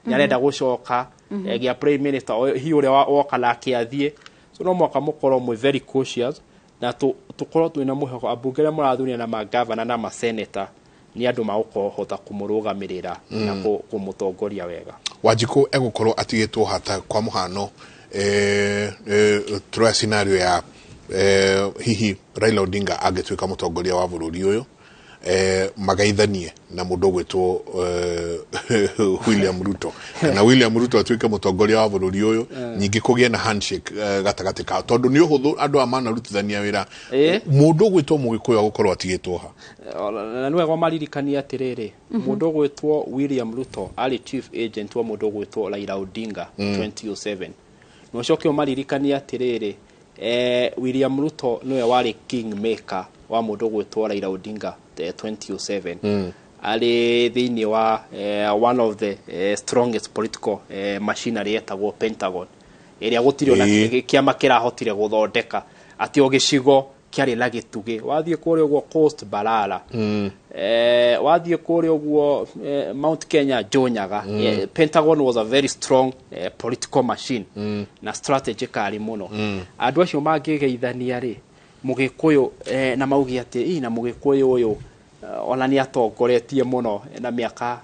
Nĩ arenda gũcoka gĩa prime minister hihi ũrĩa woka nake athiĩ. So no mũhaka mũkorwo mwĩ very cautious na tũkorwo twĩna mwĩhoko ambunge arĩa mũrathuria na magavana na maseneta nĩ andũ magũkũhota kũmũrũgamĩrĩra na kũmũtongoria wega. Wanjikũ egũkorwo atigĩtwo hata kwa mũhano, tũroya scenario ya hihi Raila Odinga angĩtuĩka mũtongoria wa bũrũri ũyũ, magaithanie na mũndũ ũgwĩtwo William Ruto, kana William Ruto atuĩke mũtongoria wa bũrũri ũyũ, ningĩ kũgĩe na handshake gatagatĩ kao, tondũ nĩ ũhũthũ andũ aya manarutithania wĩra. Mũndũ ũgwĩtwo Mũgĩkũyũ agũkorwo atigĩtwo ha? Na nĩ wega maririkanie atĩrĩrĩ, mũndũ ũgwĩtwo William Ruto arĩ chief agent wa mũndũ ũgwĩtwo Raila Odinga 2007. Na ũcoke ũmaririkanie atĩrĩrĩ, William Ruto nĩwe warĩ king maker wa mũndũ ũgwĩtwo Raila Odinga 2007, arĩ thĩinĩ wa one of the strongest political machinery yetagwo Pentagon, ĩrĩa gũtirĩ ona kĩama kĩrahotire gũthondeka atĩ o gĩcigo kĩarĩ na gĩtugĩ. Wathiĩ kũrĩa ũguo Coast, Balala, wathiĩ kũrĩa ũguo Mount Kenya, Jonyaga. Pentagon was a very strong political machine na strategically mũno. Andũ acio mangĩgeithania rĩ, Mũgĩkũyũ na mauge atĩ ĩ na Mũgĩkũyũ ũyũ ona nĩ atongoretie mũno na mĩaka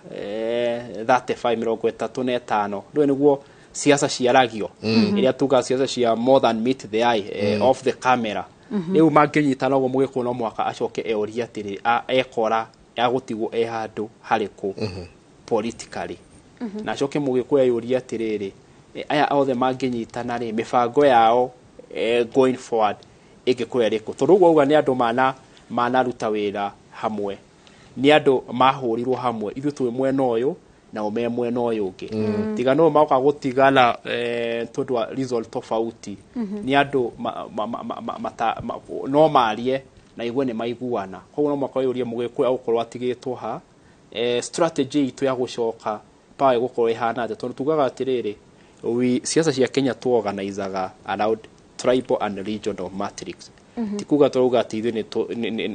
35, 35, ndũĩ nĩguo siasa ciaragio, ĩrĩa tugaga siasa cia more than meet the eye, off the camera. Rĩu mangĩnyitana ũguo, Mũgĩkũyũ no mũhaka acoke eorie atĩrĩ, ekora agũtigwo e handũ harĩkũ politically? Na acoke Mũgĩkũyũ eyũrie atĩrĩrĩ, aya othe mangĩnyitana rĩ, mĩbango yao going forward ĩngĩkorwo ĩrĩkũ? Tondũ ũguo auga nĩ andũ manaruta wĩra hamwe, nĩ andũ mahũrirwo hamwe, ithuĩ twĩ mwena ũyũ nao me mwena ũyũ ũngĩ, tiga no magoka gũtigana tondũ wa result tofauti. Nĩ andũ no marie na igue nĩ maiguana. Koguo no mũhaka wĩyũrie Mũgĩkũyũ agũkorwo atigĩtwo ha, strategy itũ ya gũcoka power ĩgũkorwo ĩhana atĩa? Tondũ tugaga atĩrĩrĩ, siasa cia Kenya tuorganizaga around tribal and regional matrix. Ti kuga tũrauga atĩ ithuĩ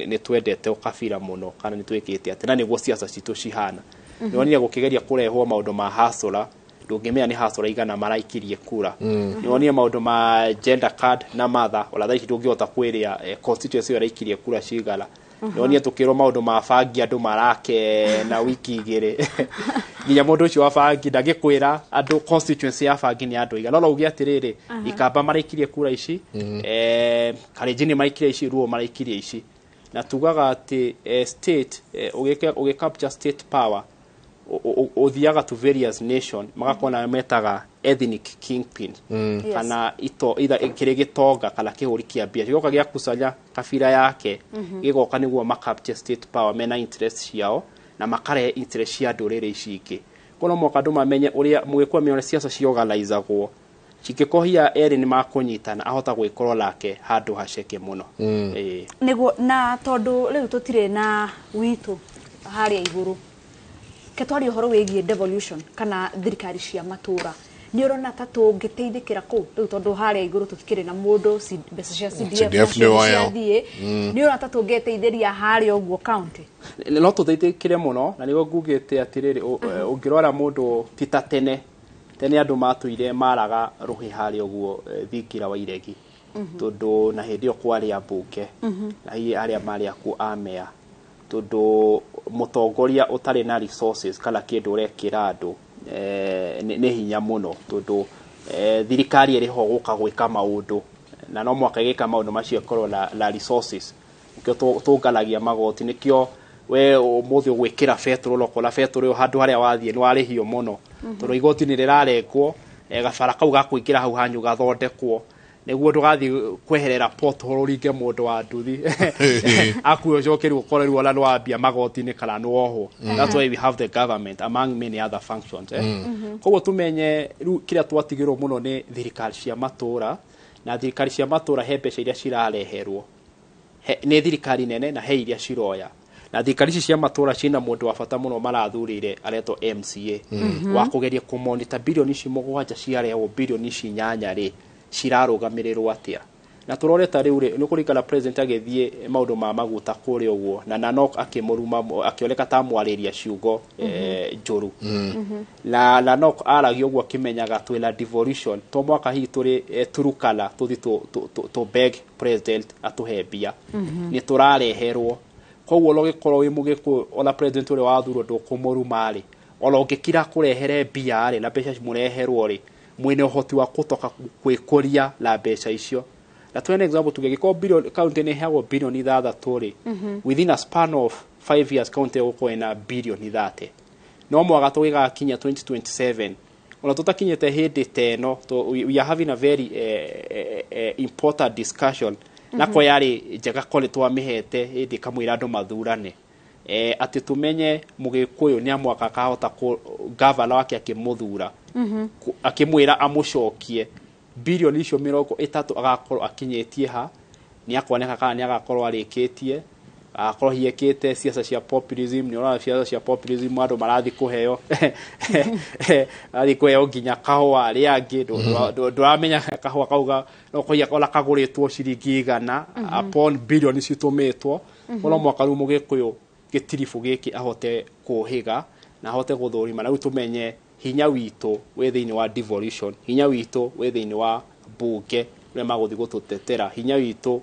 nĩ twendete ũkabira mũno kana nĩ twĩkĩte atĩ, na nĩguo siasa citũ cihana. Nĩwonire gũkĩgeria kũrehwo maũndũ ma hasũra, ndũngĩmenya nĩ hasũra igana maraikirie kura. Nĩwonire maũndũ ma gender card na mother, ona thaa ici ndũngĩhota kwĩrĩa constituency ĩyo ĩraikirie kura cigana. Nĩwonire tũkĩrwo maũndũ ma bangi, andũ marakena wiki 2, nginya mũndũ ũcio wa bangi ndangĩkwĩra andũ constituency ya bangi nĩ andũ aigana, no uge atĩrĩrĩ, Ikamba maraikirie kura ici, Kalenjin maraikirie ici, Luo maraikirie ici. Na tugaga atĩ state ũgĩ capture state power, ũthiaga to various nation, magakorwo na metaga ethnic kingpin kana ito either kĩrĩ gĩtonga kana kĩhũri kĩa mbia, gĩgoka gĩakusanya kabira yake, gĩgoka nĩguo ma capture state power mena interest ciao na makarehe interest cia ndũrĩrĩ ici ingĩ. Koguo no mũhaka andũ mamenye ũrĩa Mũgĩkũyũ amenye ũrĩa siasa ciorganizagwo, cingĩkorwo erĩ nĩ makũnyitana, ahota gwĩkorwo nake handũ haceke mũno. Ĩĩ. Nĩguo, na tondũ rĩu tũtirĩ na witũ harĩa igũrũ, ke twarie ũhoro wĩgiĩ devolution kana thirikari cia matũra. Nĩ ũrona ta tũngĩteithĩkĩra kũu rĩu, tondũ harĩa igũrũ tũtikĩrĩ na mũndũ, mbeca cia CDF CDF nacio nĩ wayo. ciathiĩ, nĩ ũrona ta tũngĩteithĩria harĩa ũguo county? No tũteithĩkĩre mũno, na nĩguo ngugĩte atĩrĩrĩ, ũngĩrora mũndũ ti ta tene. Tene andũ matũire maraga rũhĩ harĩa ũguo thingira wa iregi, tondũ na hĩndĩ ĩyo kwarĩ ambunge na hihi arĩa marĩ akuo amea, tondũ mũtongoria ũtarĩ na resources kana kĩndũ ũrekĩra andũ nĩ hinya mũno, tondũ thirikari ĩrĩ ho gũka gwĩka maũndũ, na no mũhaka ĩgĩka maũndũ macio ĩkorwo na resources. Nĩkĩo tũnganagia magoti, nĩkĩo we ũmũthĩ ũgwĩkĩra betũrũ, ũkona betũrũ ĩyo handũ harĩa wathiĩ nĩ warĩhio mũno, tondũ igoti nĩ rĩrarengwo, gabara kau ga kũingĩra hau hanyu gathondekwo nĩguo ndũgathiĩ kweherera pothole ũringe mũndũ wa nduthi akuwe, ũcoke rĩu ũkore rĩu ona nĩ wambia magoti-inĩ kana nĩ wohwo. That's why we have the government among many other functions, eh. Koguo tumenye rĩu kĩrĩa twatigĩrwo mũno nĩ thirikari cia matũra, na thirikari cia matũra he mbeca iria cirareherwo nĩ thirikari nene na he iria ciroya. Na thirikari ici cia matũra ciĩna mũndũ wa bata mũno marathurire aretwo MCA, wa kũgeria kũmonita birioni ici 7 ciarehwo, birioni ici 8 rĩ, cirarũgamĩrĩrwo atĩa. Na tũrore ta rĩu rĩ, nĩ kũririkana president agĩthiĩ maũndũ ma maguta kũrĩa ũguo, na Nanok akĩmũruma, akĩoneka ta mwarĩria ciugo njũru. Na Nanok aragia ũguo akĩmenyaga twĩna devolution, to mwaka hihi tũrĩ Turukana tũthi tũ beg president atũhe mbia, nĩ tũrareherwo. Koguo ona ũgĩkorwo wĩ Mũgĩkũyũ, ona president ũrĩa wathurwo ndũkũmũruma rĩ, ona ũngĩkira kũrehere mbia rĩ, na mbeca mũreherwo rĩ, mwĩna ũhoti wa kũtoka gwĩkũria na mbeca icio. Na tuone example, tũngĩgĩkorwo billion, county nĩ ĩheagwo 6 billion rĩ, within a span of 5 years county ĩgũkorwo ĩna 30 billion. No mwaka tũgĩgakinya 2027, ona tũtakinyĩte hĩndĩ ta ĩno, we are having a very important discussion, nako yarĩ njega ko nĩ twamĩhete hĩndĩ kamũira andũ mathurane, atĩ tũmenye Mũgĩkũyũ nĩ amwaka akahota gavana wake akĩmũthura, akĩmwĩra amũcokie 30 icio agakorwo akinyĩtie ha, nĩ akoneka kana nĩ agakorwo arĩkĩtie, agakorwo hiĩkĩte ciaca cia populism. Nĩ ũrona ciaca cia populism, andũ marathiĩ kũheo, marathiĩ kũheo nginya kahũa arĩa angĩ. Ndũramenya kahũa kau no kũiya ona kagũrĩtwo ciringi 100 upon bilioni citũmĩtwo. No mwaka rĩu Mũgĩkũyũ gĩtiribũ gĩkĩ ahote kũhĩga na ahote gũthũrima, na rĩu tũmenye hinya witũ wĩ thĩinĩ wa devolution, hinya witũ wĩ thĩinĩ wa mbunge ũrĩa magũthiĩ gũtũtetera, hinya witũ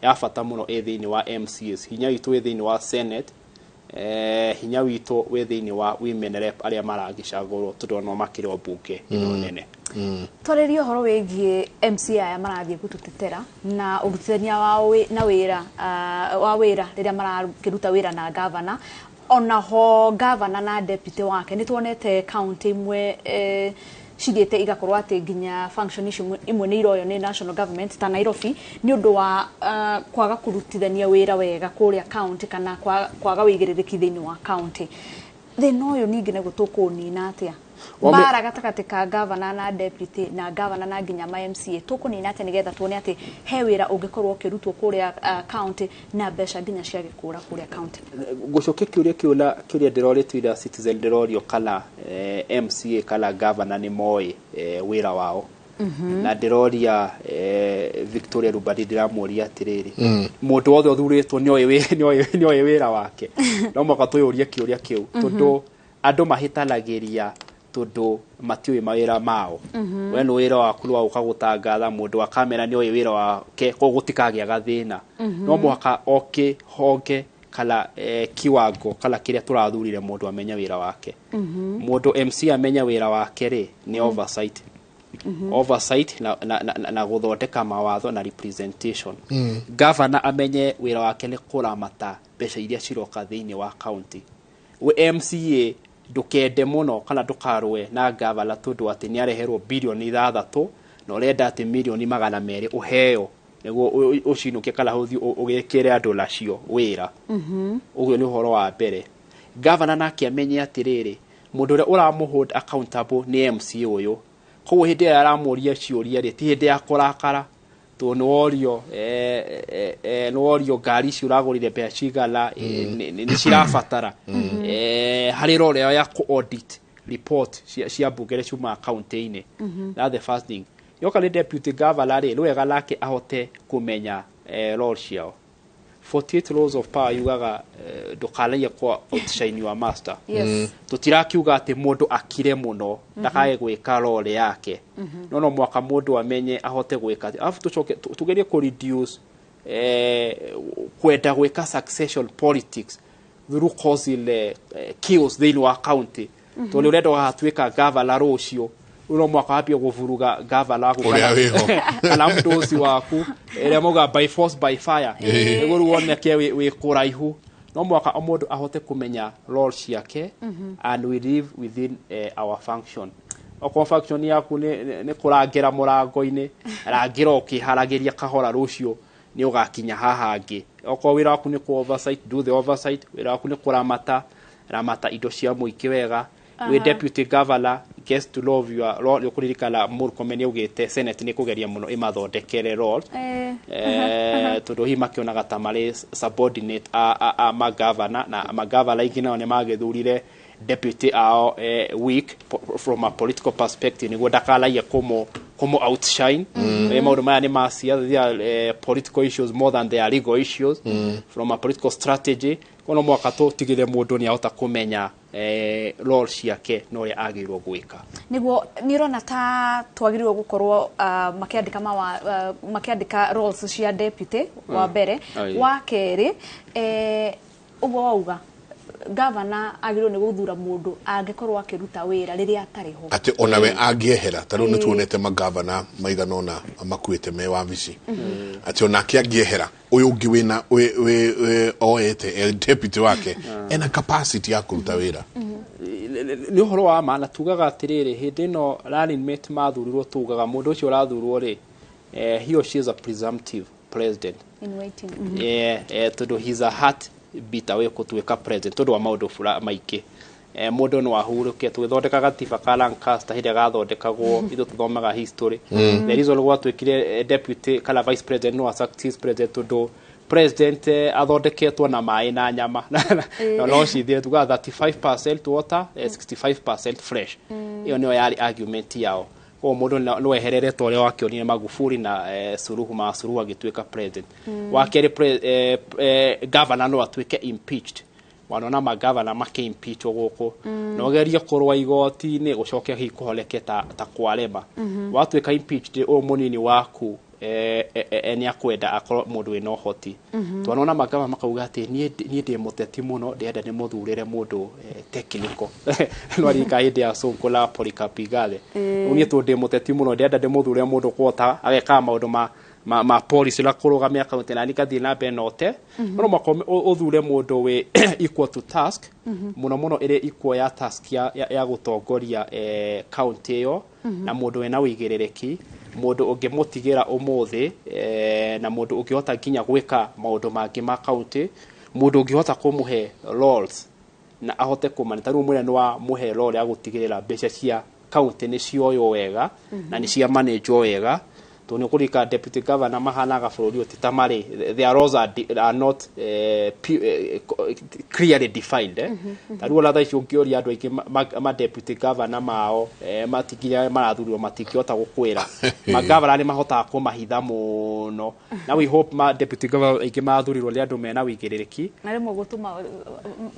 ya bata mũno ĩ thĩinĩ wa MCAs, hinya witũ wĩ thĩinĩ wa Senate, hinya witũ wĩ thĩinĩ wa women rep arĩa maragĩcagũrwo, tondũ no makĩrĩ o mbunge ĩno nene. Twarĩrie ũhoro wĩgiĩ MCA aya marathiĩ gũtũtetera na ũrutithania wao na wĩra wa wĩra rĩrĩa marakĩruta wĩra na gavana, onaho gavana na deputy wake. Nĩ tuonete county imwe cithiĩte igakorwo atĩ nginya function icio imwe nĩ iroywo nĩ national government ta Nairobi, nĩ ũndũ wa kwaga kũrutithania wĩra wega kũrĩa county, kana kwaga wĩigĩrĩrĩki thĩinĩ wa county. Thĩna ũyũ ningĩ naguo tũkũũnina atĩa? Mbara gatagatĩ ka gavana na deputy, na gavana na nginya ma MCA, tũkũnina atĩa nĩgetha tuone atĩ he wĩra ũngĩkorwo ũkĩrutwo kũrĩa county, na mbeca nginya cia gĩkũra kũrĩa county? Ngũcokia kĩũria kĩu na kĩũria ndĩrorĩtio ira Citizen. Ndĩrorio kana MCA kana gavana nĩ moĩ wĩra wao, na ndĩroria Victoria Rubani, ndĩramũria atĩrĩrĩ, mũndũ wothe ũthurĩtwo nĩoĩ wĩra wake? No mũhaka twĩyũrie kĩũria kĩu, tondũ andũ mahĩtanagĩria tondũ matiũĩ mawĩra mao. We nĩ wĩra waku nĩ wa gũka gũtangatha, mũndũ wa kamera nĩ oĩ wĩra wake, koguo gũtikagĩa gathĩna. No mũhaka o kĩhonge kana kiwango kana kĩrĩa tũrathurire mũndũ amenye wĩra wake. Mũndũ MC amenye wĩra wake rĩ, nĩ oversight, oversight na gũthondeka mawatho na representation. Governor amenye wĩra wake nĩ kũramata mbeca iria ciroka thĩinĩ wa county. We MCA ndũkende mũno kana ndũkarũe na gavana tondũ atĩ nĩ areherwo 6 bilioni na ũrenda atĩ 200 mirioni ũheo nĩguo ũcinũke kana ũthiĩ ũgĩkĩre andũ nacio wĩra. Ũguo nĩ ũhoro wa mbere. Gavana nake amenye atĩrĩrĩ, mũndũ ũrĩa ũramũ hold accountable nĩ MCA ũyũ. Koguo hĩndĩ ĩrĩa aramũria ciũria rĩ, ti hĩndĩ ya kũrakara, tondũ nĩ worio nĩ worio ngari ici ũragũrire mbeca cigana, nĩ cirabatara harĩ role yao ya kũ audit report cia mbunge iria ciumaga county-inĩ. That's the first thing. Yoka nĩ deputy governor rĩ, nĩ wega nake ahote kũmenya role ciao. 48 laws of power yugaga ndũkanaige kwa outshine your master. Tũtirakiuga atĩ mũndũ akire mũno ndakae gwĩka role yake, no mwaka mũndũ amenye ahote gwĩka. Alafu tũcoke tugerie kũ reduce kwenda gwĩka succession politics through causing chaos thĩinĩ wa county, tondũ ũrenda ũgatuĩka governor rũciũ, rĩu no mwaka wambie gũburuga governor waku Ũrĩa wĩho. Kana mũndũ waku ĩrĩa mauga by force by fire, nĩguo rĩu woneke wĩ kũraihu. No mwaka o mũndũ ahote kũmenya role ciake, and we live within our function. Okorwo function yaku nĩ kũrangĩra mũrango-inĩ, rangĩra ũkĩharagĩria kahora, rũciũ nĩ ũgakinya haha hangĩ. Okorwo wĩra waku nĩ kũ oversight, do the oversight. Wĩra waku nĩ kũramata, ramata indo cia mũingĩ wega. Wĩ deputy governor, gets to love your role. Nĩ ũkũririkana Murkomen nĩ augĩte Senate nĩ kũgeria mũno ĩmathondekere role, tondũ hihi makĩonaga ta marĩ subordinate a magavana, na magavana aingĩ nao nĩ magĩthurire deputy ao weak from a political perspective, nĩguo ndakanaige kũmũ Kũmũ outshine. Maũndũ maya nĩ ma siasa. They are political issues more than they are legal issues from a political strategy. Kono mwaka tũtigĩre mũndũ nĩ ahota kũmenya role ciake na ũrĩa agĩrĩirwo gwĩka. Niguo nĩ ũrona ta twagĩrĩirwo gũkorwo makĩandĩka mawa, makĩandĩka roles cia deputy wa mbere. Aye. Wa kerĩ, ũguo wauga gavana agĩrĩirwo nĩ gũthura mũndũ angĩkorwo akĩruta wĩra rĩrĩa atarĩ ho. Atä onawe angĩehera, ta rĩu nĩ tuonete magavana maigana ũna makuĩte me wabici, atĩ onake angĩehera, ũyũ ũngĩ wĩna oete deputy wake ena capacity ya kũruta wĩra. Nĩ ũhoro wa ma, na tugaga atĩrĩrĩ, hĩndĩ ĩno running mate mathurirwo, tugaga mũndũ ũcio ũrathurwo rĩ, he or she is a presumptive president in waiting. Tondũ he's a heart beat away gũtuĩka president tondũ wa maũndũ maingĩ. Mũndũ no ahurũke. Tũgĩthondeka gatiba ka Lancaster, hĩndĩ ĩrĩa gathondekagwo, ithuĩ tũthomaga history, the reason gwatuĩkire deputy kana vice president no succeed president, tondũ president athondeketwo na maĩ na nyama na no cithire, tugaga 35% water, 65% fresh. Ĩyo nĩyo yarĩ argument yao. Koguo mũndũ no eherere ta ũrĩa wakĩonire Magufuli na Suluhu, ma Suluhu agĩtuĩka president. Wa kerĩ, governor no atuĩke impeached. Wanona magavana makĩimpeachwo gũkũ, na ũgerie kũrũa igoti-inĩ gũcoke hihi kũhoreke ta kwarema. Watuĩka impeached, ũyũ mũnini waku nĩ akwenda akorwo mũndũ wĩna ũhoti. Twanona magavana makauga atĩ niĩ ndĩ mũteti mũno, ndĩrenda ndĩmũthurĩre mũndũ technical. No arika hĩndĩ ya Sonko na Polycarp Igathe. Rĩu niĩ tondũ ndĩ mũteti mũno, ndĩrenda ndĩmũthure mũndũ kũhota agekaga maũndũ ma policy na kũrũgamia kaunti, na nĩngathiĩ na mbere na ũte. No mũhaka ũthure mũndũ wĩ equal to task, mũno mũno ĩrĩ equal ya task ya gũtongoria kaunti ĩyo, na mũndũ wĩna ũigĩrĩrĩki, mũndũ ũngĩmũtigĩra ũmũthĩ, na mũndũ ũngĩhota nginya gwĩka maũndũ mangĩ ma kaunti, mũndũ ũngĩhota kũmũhe roles na ahote kũmana. Ta rĩu mwĩre nĩ wa mũhe role ya gũtigĩrĩra mbeca cia kaunti nĩ cioywo wega na nĩ cia managwo wega, tondũ nĩ ũkũririkana deputy governor mahanaga bũrũri ũyũ ti ta marĩ, their roles are not clearly defined. Ta rĩu ona thaa ici ũngĩũria andũ aingĩ ma deputy governor mao, matinginya marathurirwo, matingĩhota gũkwĩra. Magavana nĩ mahotaga kũmahitha mũno, na we hope ma deputy governor aingĩ marathurirwo nĩ andũ mena ũigĩrĩrĩki. Na rĩmwe gũtũma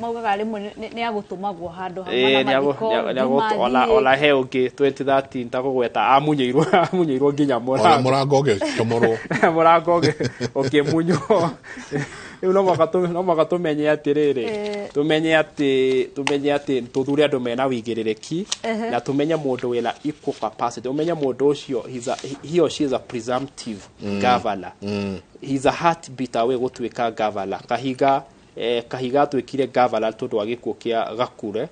maugaga rĩmwe nĩ agũtũmagwo handũ hamwe na mathiko. Ona he ũngĩ 2013 takũgweta amunyĩirwo nginya ona mũrango. Mũrango ũgĩcomorwo. Mũrango ũkĩmunywo. Rĩu no mũhaka tũmenye atĩrĩrĩ, tũmenye atĩ tũthure andũ mena ũigĩrĩrĩki, na tũmenye mũndũ wĩna equal capacity, ũmenye mũndũ ũcio he or she is a presumptive governor, he's a heartbeat away gũtuĩka governor. Kahiga atuĩkire governor tondũ wa gĩkuũ kĩa Gakure,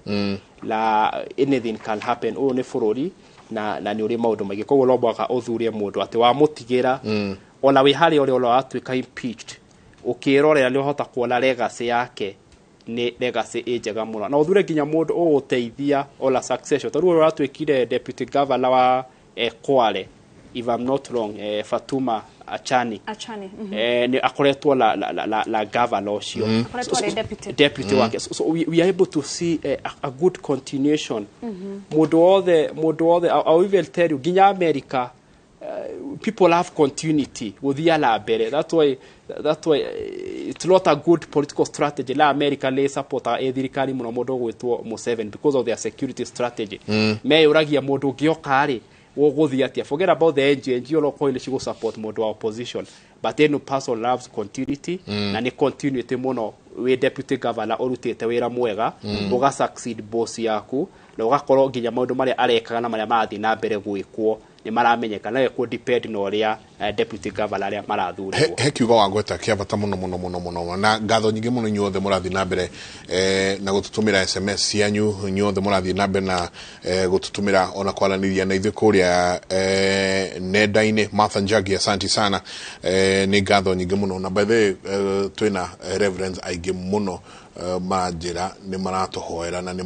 na anything can happen. Ũyũ nĩ bũrũri na nĩ ũrĩ maũndũ maingĩ, koguo no mũhaka ũthure mũndũ atĩ wamũtigĩra ona wĩ harĩa ũrĩa ũrĩa watuĩka impeached, ũkĩrorera nĩ ũhota kuona legacy yake nĩ legacy ĩ njega mũno, na ũthure nginya mũndũ ũgũteithia ona succession. Tarĩu ũrĩa ũratuĩkire deputy governor wa Kwale, if I'm not wrong, Fatuma Achani. Achani. Nĩ akoretwo na governor ũcio. Akoretwo arĩ deputy. Deputy wake. So we are able to see a good continuation. Mũndũ wothe, I'll even tell you, nginya America, people have continuity gũthia na mbere. That's why it's not a good political strategy la America nĩ supportaga ĩ thirikari mũno mũndũ ũgwĩtwo Museveni because of their security strategy. Meyũragia mũndũ ũngĩoka rĩ, gũgũthiĩ atĩa? Forget about the NGO. NGO no korwo nĩ cigũ support mũndũ wa opposition, but any person loves continuity, na nĩ continuity mũno wĩ deputy governor ũrutĩte wĩra mwega, ũga succeed boss yaku, na ũgakorwo nginya maũndũ marĩa arekaga na marĩa marathiĩ na mbere gwĩkwo nĩ maramenyeka, na gĩkũ depend na ũrĩa deputy governor arĩa marathurirwo. He kiugo wagweta kĩa bata mũno mũno mũno mũno, na ngatho nyingĩ mũno inyuothe mũrathiĩ na mbere na gũtũtũmĩra SMS cianyu, inyuothe mũrathiĩ na mbere na gũtũtũmĩra ona kwaranĩria na ithuĩ kũrĩa nenda-inĩ. Martha Njagi, asante sana, nĩ ngatho nyingĩ mũno. Na by the way, twĩna reverends aingĩ mũno maranjĩra nĩ maratũhoera na nĩ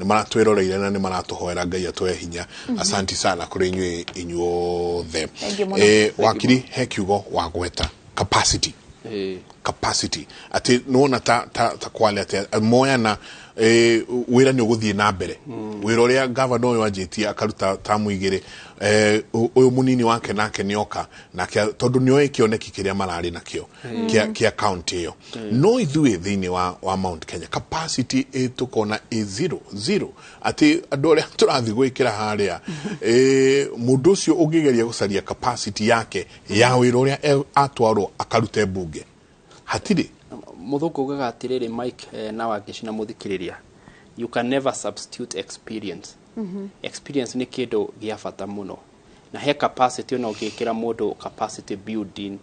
maratwĩroreire na nĩ maratũhoera Ngai atũhe hinya. Asante sana kũrĩ inyuĩ inyuothe. Thank you mũno. Wakiri, he kiugo wagweta, capacity. Capacity atĩ nĩwona ta Kwale atĩ moyana, wĩra nĩ ũgũthiĩ na mbere, wĩra ũrĩa gavana ũyũ anjĩtie akaruta tamu 2, ũyũ mũnini wake nake nĩoka nake, tondũ nĩoĩ kĩoneki kĩrĩa mararĩ nakĩo kĩa county ĩyo. No ithuĩ thĩinĩ wa Mount Kenya capacity tũkona ĩ zero zero, atĩ andũ arĩa tũrathiĩ gwĩkĩra harĩa, mũndũ ũcio ũngĩgeria gũcaria capacity yake ya wĩra ũrĩa atwarwo akarute mbunge, hatirĩ. Mũthũngũ ugaga atĩrĩrĩ, Mike, na Wangeci na mũthikĩrĩria, you can never substitute experience. Experience nĩ kĩndũ gĩa bata mũno, na he capacity ona ũngĩkĩra mũndũ capacity building,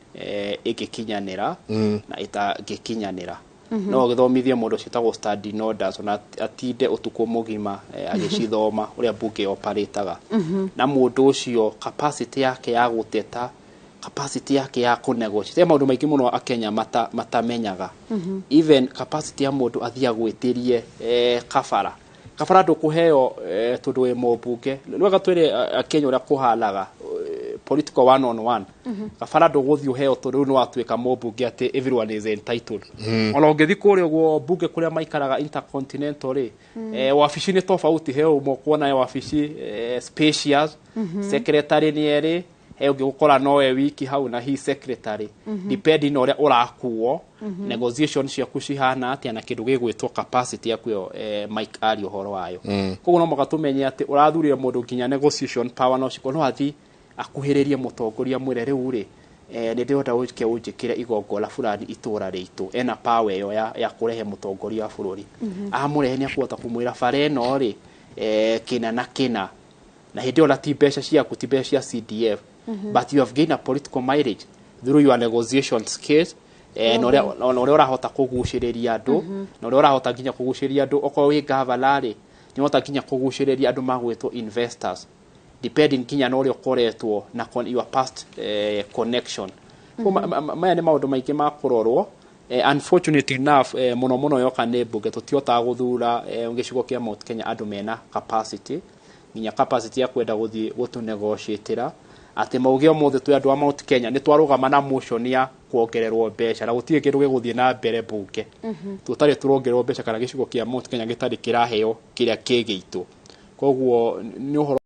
ĩngĩkinyanĩra na ĩtangĩkinyanĩra. No ũgĩthomithie mũndũ ciĩtagwo standing orders, ona atinde ũtukũ mũgima agĩcithoma ũrĩa mbunge operataga, na mũndũ ũcio capacity yake ya gũteta, capacity yake ya kũnegotiate, he maũndũ maingĩ mũno akenya matamenyaga. Even capacity ya mũndũ athiĩ agwĩtĩrie kabara kabara ndũkũheo, tondũ wĩ mũmbunge. Rĩu twĩre akenya ũrĩa kũhanaga, political one on one, kabara ndũgũthiĩ ũheo tondũ rĩu nĩ watuĩka mũmbunge atĩ everyone is entitled. Ona ũngĩthiĩ kũrĩa ũguo mbunge kũrĩa maikaraga Intercontinental rĩ, wabici nĩ tofauti. He ũmwe ũkuona wabici spacious, secretary nĩ erĩ, he ũngĩ gũkora nowe wiki hau na he secretary, depending na ũrĩa ũrakuo, negotiation ciaku cihana atĩa, na kĩndũ gĩgwĩtwo capacity yaku ĩyo, Mike aria ũhoro wayo. Koguo no mũhaka tũmenye atĩ ũrathurire mũndũ nginya negotiation power no cikorwo no athiĩ akuhĩrĩrie mũtongoria, mwĩre rĩu rĩ, nĩ ndĩrenda ũke ũnjĩkĩre igongona fulani itũra rĩitũ. Ena power ĩyo ya kũrehe mũtongoria wa bũrũri. Amũrehe nĩ akũhota kũmwĩra bara ĩno rĩ, kĩna na kĩna, na hĩndĩ ĩyo na ti mbeca ciaku, ti mbeca cia CDF, but you have gained a political mileage through your negotiation skills, na ũrĩa ũrahota kũgucĩrĩria andũ, na ũrĩa ũrahota nginya kũgucĩrĩria andũ. Okorwo wĩ gavana rĩ, nĩ ũrahota nginya kũgucĩrĩria andũ magwĩtwo investors, depending nginya na ũrĩa ũkoretwo na your past connection. Maya nĩ maũndũ maingĩ ma kũrorwo. Unfortunately enough, mũno mũno yoka nĩ mbunge, tũtihotaga gũthura, gĩcigo kĩa Mount Kenya andũ mena capacity, nginya capacity ya kwenda gũthiĩ gũtũnegotiatĩra atĩ mauge ũmũthĩ twĩ andũ a Mount Kenya nĩ twarũgama na motion ya kuongererwo mbeca, na gũtirĩ kĩndũ gĩgũthiĩ na mbere mbunge tũtarĩ tũrongererwo mbeca, kana gĩcigo kĩa Mount Kenya gĩtarĩ kĩraheo kĩrĩa kĩ gĩitũ. Koguo nĩ ũhoro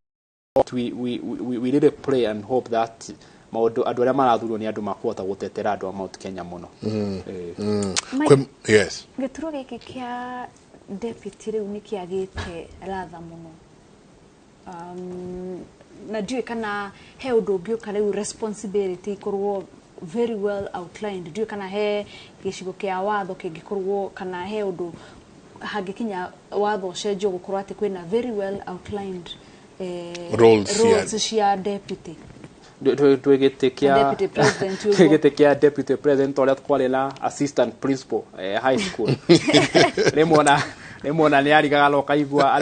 we really pray and hope that maũndũ andũ arĩa marathurwo nĩ andũ makũhota gũtetera andũ a Mount Kenya mũno. Yes. Gĩturwa gĩkĩ kĩa deputy rĩu nĩ kĩagĩte ratha mũno, na ndiũĩ kana he ũndũ ũngĩũka rĩu responsibility ikorwo very well outlined. Ndiũĩ kana he gĩcigo kĩa watho kĩngĩkorwo, kana he ũndũ hangĩkinya watho ũcenjio gũkorwo atĩ kwĩna very well outlined roles roles cia deputy. Twĩ gĩtĩ kĩa Deputy president ũguo. Twĩ gĩtĩ kĩa deputy president ũrĩa kwarĩ na assistant principal, high school. Rĩmwe ona nĩ arigaga na ũkaigua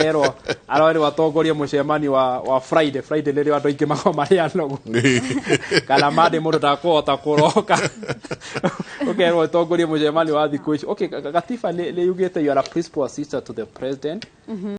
arerwo atongorie mũcemanio wa Friday. Friday nĩrĩo andũ aingĩ makoragwo marĩ anogu, kana Monday mũndũ ndakũhota kũroka, ũkerwo ũtongorie mũcemanio wa thikũ ici. Okay, katiba nĩ yugĩte you are a principal assistant to the president.